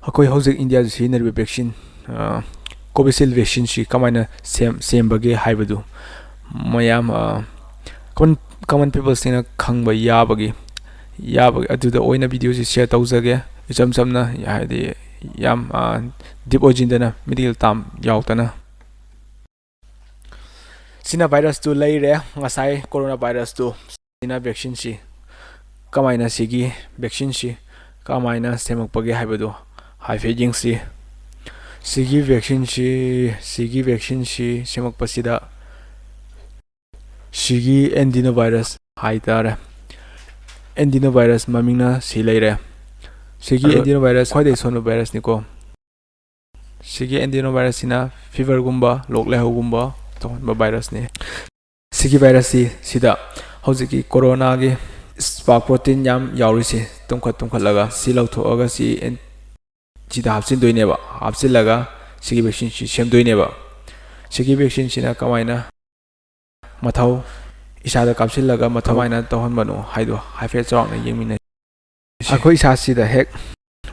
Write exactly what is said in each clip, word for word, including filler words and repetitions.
ꯑꯩꯈꯣꯏ ꯍꯧꯖꯤꯛ ꯏꯟꯗꯤꯌꯥꯗ ꯁꯤꯖꯤꯟꯅꯔꯤꯕ ꯚꯦꯛꯁꯤꯟ, ꯀꯣꯚꯤꯁꯤꯜ ꯚꯦꯛꯁꯤꯟꯁꯤ ꯀꯃꯥꯏꯅ ꯁꯦꯝ-, ꯁꯦꯝꯕꯒꯦ ꯍꯥꯏꯕꯗꯨ ꯃꯌꯥꯝ, ꯀꯃꯟ, ꯀꯃꯟ ꯄꯤꯄꯜꯁꯤꯡꯅ ꯈꯪꯕ ꯌꯥꯕꯒꯤ, ꯌꯥꯕꯒꯤ ꯑꯗꯨꯗ ꯑꯣꯏꯅ ꯚꯤꯗꯤꯑꯣꯁꯤ ꯁꯤꯌꯔ ꯇꯧꯖꯒꯦ꯫ ꯏꯆꯝ ꯆꯝꯅ, ꯍꯥꯏꯗꯤ ꯌꯥꯝ ꯗꯤꯞ ꯑꯣꯏꯁꯤꯟꯗꯅ, ꯃꯦꯗꯤꯀꯦꯜ ꯇꯥꯝ ꯌꯥꯎꯗꯅ꯫ ꯁꯤꯅ ꯚꯥꯏꯔꯁꯇꯨ ꯂꯩꯔꯦ, ꯉꯁꯥꯏ ꯀꯣꯔꯣꯅꯥ ꯚꯥꯏꯔꯁꯇꯨ꯫ ꯁꯤꯅ ꯚꯦꯛꯁꯤꯟꯁꯤ ꯀꯃꯥꯏꯅ, ꯁꯤꯒꯤ ꯚꯦꯛꯁꯤꯟꯁꯤ ꯀꯃꯥꯏꯅ ꯁꯦꯝꯃꯛꯄꯒꯦ ꯍꯥꯏꯕꯗꯨ ꯍꯥꯏꯐꯦꯠ ꯌꯦꯡꯁꯤ꯫ ꯁꯤꯒꯤ ꯚꯦꯛꯁꯤꯟꯁꯤ, ꯁꯤꯒꯤ ꯚꯦꯛꯁꯤꯟꯁꯤ ꯁꯦꯝꯃꯛꯄꯁꯤꯗ ꯁꯤꯒꯤ ꯑꯦꯟꯗꯤꯅꯣ ꯚꯥꯏꯔꯁ ꯍꯥꯏꯇꯥꯔꯦ꯫ ꯑꯦꯟꯗꯤꯅꯣ ꯚꯥꯏꯔꯁ ꯃꯃꯤꯡꯅ ꯁꯤ ꯂꯩꯔꯦ꯫ ꯁꯤꯒꯤ ꯑꯗꯣ ꯑꯦꯟꯗꯤꯅꯣ ꯚꯥꯏꯔꯁ ꯈ꯭ꯋꯥꯏꯗꯒꯤ ꯁꯣꯟꯕ ꯚꯥꯏꯔꯁꯅꯤꯀꯣ꯫ ꯁꯤꯒꯤ ꯑꯦꯟꯗꯤꯅꯣ ꯚꯥꯏꯔꯁꯁꯤꯅ ꯐꯤꯚꯔꯒꯨꯝꯕ, ꯂꯣꯛ ꯂꯥꯏꯍꯧꯒꯨꯝꯕ ꯇꯧꯍꯟꯕ ꯚꯥꯏꯔꯁꯅꯤ꯫ ꯁꯤꯒꯤ ꯚꯥꯏꯔꯁꯁꯤ, ꯁꯤꯗ ꯍꯧꯖꯤꯛꯀꯤ ꯀꯣꯔꯣꯅꯥꯒꯤ ꯁ꯭ꯄꯥꯏꯛ ꯄ꯭ꯔꯣꯇꯤꯟ ꯌꯥꯝ ꯌꯥꯎꯔꯤꯁꯤ ꯇꯨꯝꯈꯠ ꯇꯨꯝꯈꯠꯂꯒ, ꯁꯤ ꯂꯧꯊꯣꯛꯑꯒ ꯁꯤ ꯑꯦꯟ-, ꯁꯤꯗ ꯍꯥꯞꯆꯤꯟꯗꯣꯏꯅꯦꯕ꯫ ꯍꯥꯞꯆꯤꯜꯂꯒ ꯁꯤꯒꯤ ꯚꯦꯛꯁꯤꯟꯁꯤ ꯁꯦꯝꯗꯣꯏꯅꯦꯕ꯫ ꯁꯤꯒꯤ ꯚꯦꯛꯁꯤꯟꯁꯤꯅ ꯀꯃꯥꯏꯅ ꯃꯊꯧ, ꯏꯁꯥꯗ ꯀꯥꯞꯁꯤꯜꯂꯒ ꯃꯊꯧ ꯀꯃꯥꯏꯅ ꯇꯧꯍꯟꯕꯅꯣ ꯍꯥꯏꯗꯣ ꯍꯥꯏꯐꯦꯠ ꯆꯥꯎꯔꯥꯛꯅ ꯌꯦꯡꯃꯤꯟꯅꯁꯤ꯫ ꯑꯩꯈꯣꯏ ꯏꯁꯥꯁꯤꯗ ꯍꯦꯛ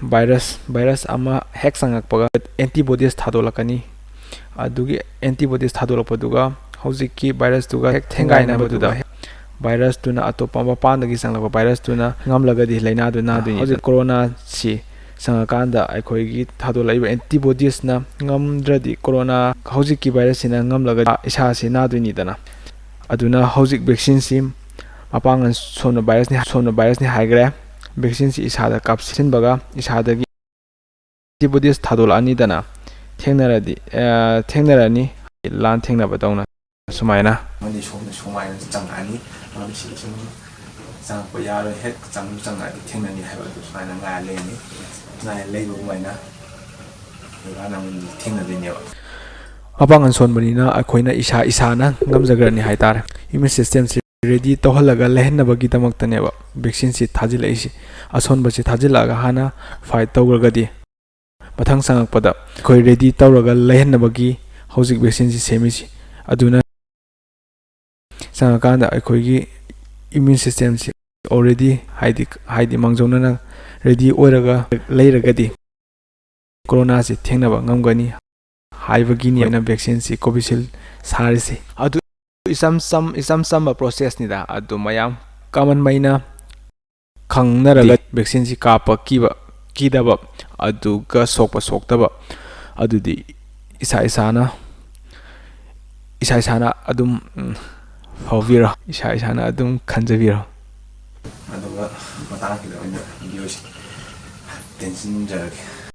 ꯚꯥꯏꯔꯁ, ꯚꯥꯏꯔꯁ ꯑꯃ ꯍꯦꯛ ꯆꯪꯉꯛꯄꯒ ꯑꯦꯟꯇꯤꯕꯣꯗꯤꯁ ꯊꯥꯗꯣꯛꯂꯛꯀꯅꯤ꯫ ꯑꯗꯨꯒꯤ ꯑꯦꯟꯇꯤꯕꯣꯗꯤꯁ ꯊꯥꯗꯣꯛꯂꯛꯄꯗꯨꯒ ꯍꯧꯖꯤꯛꯀꯤ ꯚꯥꯏꯔꯁꯇꯨꯒ ꯍꯦꯛ ꯊꯦꯡꯒꯥꯏꯅꯕꯗꯨꯗ ꯚꯥꯏꯔꯁꯇꯨꯅ, ꯑꯇꯣꯞꯄ ꯃꯄꯥꯟꯗꯒꯤ ꯆꯪꯂꯛꯄ ꯚꯥꯏꯔꯁꯇꯨꯅ ꯉꯝꯂꯒꯗꯤ ꯂꯥꯏꯅꯥꯗꯨ ꯅꯥꯗꯣꯏꯅꯤ꯫ ꯍꯧꯖꯤꯛ ꯀꯣꯔꯣꯅꯥꯁꯤ ꯆꯪꯉꯀꯥꯟꯗ ꯑꯩꯈꯣꯏꯒꯤ ꯊꯥꯗꯣꯛꯂꯛꯏꯕ ꯑꯦꯟꯇꯤꯕꯣꯗꯤꯁꯅ ꯉꯝꯗ꯭ꯔꯗꯤ, ꯀꯣꯔꯣꯅꯥ ꯍꯧꯖꯤꯛꯀꯤ ꯚꯥꯏꯔꯁꯁꯤꯅ ꯉꯝꯂꯒꯗꯤ ꯏꯁꯥꯁꯤ ꯅꯥꯗꯣꯏꯅꯤꯗꯅ꯫ ꯑꯗꯨꯅ ꯍꯧꯖꯤꯛ ꯚꯦꯛꯁꯤꯟꯁꯤ ꯃꯄꯥꯡꯒꯜ ꯁꯣꯟꯕ ꯚꯥꯏꯔꯁꯅꯤ, ꯁꯣꯟꯕ ꯚꯥꯏꯔꯁꯅꯤ ꯍꯥꯏꯈ꯭ꯔꯦ꯫ ꯚꯦꯛꯁꯤꯟꯁꯤ ꯏꯁꯥꯗ ꯀꯥꯞꯁꯤꯟꯕꯒ ꯏꯁꯥꯗꯒꯤ ꯑꯦꯟꯇꯤꯕꯣꯗꯤꯁ ꯊꯥꯗꯣꯛꯂꯛꯑꯅꯤꯗꯅ, ꯊꯦꯡꯅꯔꯗꯤ, ꯑ, ꯊꯦꯡꯅꯔꯅꯤ, ꯂꯥꯟ ꯊꯦꯡꯅꯕ ꯇꯧꯅ꯫ ꯁꯨꯃꯥꯏꯅ꯫ ꯑꯃꯗꯤ ꯁꯣꯝꯗ ꯁꯨꯃꯥꯏꯅ ꯆꯪꯉꯛꯑꯅꯤ꯫ ꯑꯃꯗꯤ ꯁꯤ ꯁꯨꯝ ꯆꯪꯉꯛꯄ ꯌꯥꯔꯣꯏ, ꯍꯦꯛ ꯆꯪ-, ꯆꯪꯉꯛꯑꯗꯤ ꯊꯦꯡꯅꯅꯤ ꯍꯥꯏꯕ ꯑꯗꯨ ꯁꯨꯃꯥꯏꯅ ꯉꯥꯏ ꯂꯩꯔꯅꯤ꯫ ꯉꯥꯏ ꯂꯩꯕ ꯑꯗꯨꯃꯥꯏꯅ ꯑꯗꯨꯀꯥꯟꯗ ꯑꯃꯨꯛ ꯊꯦꯡꯅꯗꯣꯏꯅꯦꯕ꯫ ꯃꯄꯥꯡꯒꯜ ꯁꯣꯟꯕꯅꯤꯅ ꯑꯩꯈꯣꯏꯅ ꯏꯁꯥ ꯏꯁꯥꯅ ꯉꯝꯖꯈ꯭ꯔꯅꯤ ꯍꯥꯏꯇꯥꯔꯦ꯫ ꯏꯃ꯭ꯌꯨꯟ ꯁꯤꯁꯇꯦꯝꯁꯤ ꯔꯦꯗꯤ ꯇꯧꯍꯜꯂꯒ ꯂꯩꯍꯟꯅꯕꯒꯤꯗꯃꯛꯇꯅꯦꯕ ꯚꯦꯛꯁꯤꯟꯁꯤ ꯊꯥꯖꯤꯜꯂꯛꯏꯁꯤ꯫ ꯑꯁꯣꯟꯕꯁꯤ ꯊꯥꯖꯤꯜꯂꯛꯑꯒ ꯍꯥꯟꯅ ꯐꯥꯏꯠ ꯇꯧꯈ꯭ꯔꯒꯗꯤ ꯃꯊꯪ ꯆꯪꯉꯛꯄꯗ ꯑꯩꯈꯣꯏ ꯔꯦꯗꯤ ꯇꯧꯔꯒ ꯂꯩꯍꯟꯅꯕꯒꯤ ꯍꯧꯖꯤꯛ ꯚꯦꯛꯁꯤꯟꯁꯤ ꯁꯦꯝꯃꯤꯁꯤ꯫ ꯑꯗꯨꯅ ꯆꯪꯉꯀꯥꯟꯗ ꯑꯩꯈꯣꯏꯒꯤ ꯏꯃ꯭ꯌꯨꯟ ꯁꯤꯁꯇꯦꯝꯁꯤ ꯑꯣꯜꯔꯦꯗꯤ, ꯍꯥꯏꯗꯤ, ꯍꯥꯏꯗꯤ ꯃꯥꯡꯖꯧꯅꯅ ꯔꯦꯗꯤ ꯑꯣꯏꯔꯒ ꯂꯩꯔꯒꯗꯤ ꯀꯣꯔꯣꯅꯥꯁꯤ ꯊꯦꯡꯅꯕ ꯉꯝꯒꯅꯤ ꯍꯥꯏꯕꯒꯤꯅꯤ ꯑꯩꯅ ꯚꯦꯛꯁꯤꯟꯁꯤ ꯀꯣꯚꯤꯁꯤꯜ ꯁꯥꯔꯤꯁꯤ꯫ ꯑꯗꯨ ꯏꯆꯝ ꯆꯝ ꯏꯆꯝ ꯆꯝꯕ ꯄ꯭ꯔꯣꯁꯦꯁꯅꯤꯗ꯫ ꯑꯗꯨ ꯃꯌꯥꯝ ꯀꯃꯟ ꯃꯩꯅ ꯈꯪꯅꯔꯒ ꯚꯦꯛꯁꯤꯟꯁꯤ ꯀꯥꯞꯄ ꯀꯤꯕ ꯀꯤꯗꯕ, ꯑꯗꯨꯒ ꯁꯣꯛꯄ ꯁꯣꯛꯇꯕ, ꯑꯗꯨꯗꯤ ꯏꯁꯥ ꯏꯁꯥꯅ ꯏꯁꯥ ꯏꯁꯥꯅ ꯑꯗꯨꯝ ꯎꯝ, ꯐꯥꯎꯕꯤꯔꯣ꯫ ꯏꯁꯥ ꯏꯁꯥꯅ ꯑꯗꯨꯝ ꯈꯟꯖꯕꯤꯔꯣ꯫ ꯑꯗꯨꯒ ꯃꯇꯥꯡꯁꯤꯗ ꯑꯣꯏꯅ ꯚꯤꯗꯤꯑꯣꯁꯤ ꯇꯦꯟꯁꯤꯟꯖꯔꯒꯦ꯫